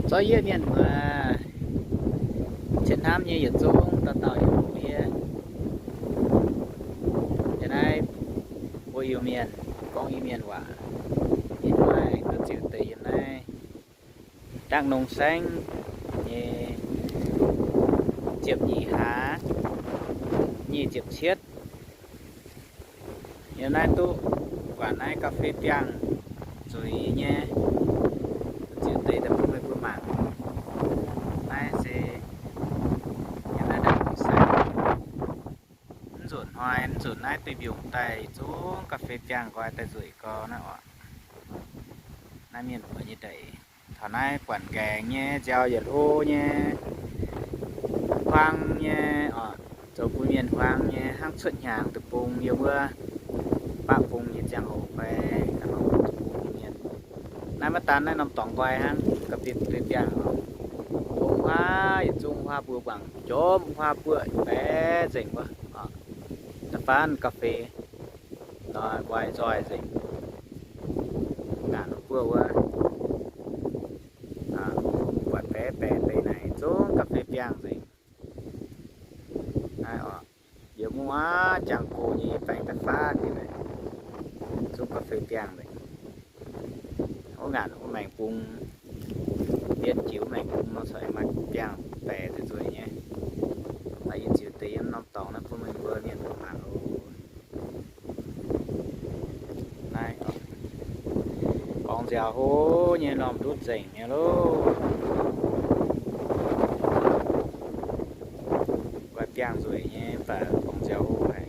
Zorqv yie mienh muoz, cien hnamv nyei yietc zungv dauh dauh yiem ndiev. Yiem naaiv mbuo Iu-Mienh gorngv Iu-Mienh waac, yie maaih duqv ziux deix yiem naaiv Đắk Nông saengv nyei ziepc nyeic hlaax nyic ziepc cietv. Yiem naaiv duqv buatc naaiv ga'fei biangh nzueic nyei, ziux deix daaih bun meih mbuo mangc. Naaiv se yiem naaiv Đắk Nông saengv. Mv nzunc hnoi, mv nzunc naaiv duih mbiungc daaih zungv ga'fei biangh nqoi daaih nzueic gau naaiv oc. Naaiv mienh muoz nyei ndeic. Taux naaiv buatc nqaengc nyei, nziaaux yietc hlo nyei, huaang nyei oc, zoux bun mienh huaang nyei, hnangv cuotv hnyangx deic-bung yiem wuov baqv bung nyei ziangh hoc fai, bung mienh. Naaiv maiv daan naaiv norm dorngx nqoi hnangv, ga'fei biangh oc. Hungh huaav yietc zungv huaav mbuo guangc jomv, huaav buoqv baeqc nzengc wuov. Da'faanh ga'fei nor nqoi nzoih nzengc. Ngaanc buoqv wuov, buatc baeqc baeqc deix naaic zungv ga'fei biangh nzengc. Naaiv oc, yiem wuov jangx go nyei baengx da'faanh deix naaic, zungv ga'fei biangh nzengc. Wuov ngaanc wuov maengx bung, mbienv jiex wuov maengx bung nor corc maaih biangh baeqc nzueic nzueic nyei. Naaiv yie ziux deix yiem norm dorngx naaiv bun meih mbuo mienh muoz mangc oc. Naaiv gorngv nziaaux hlo nyei, lormh ndutv nzengc nyei loh. Nqoi biangh nzueic nyei, mv baac gorngv nziaaux hlo haic.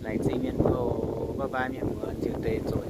Laengz zingh mienh mbuo, bye bye mienh mbuo, ziux deix zoqc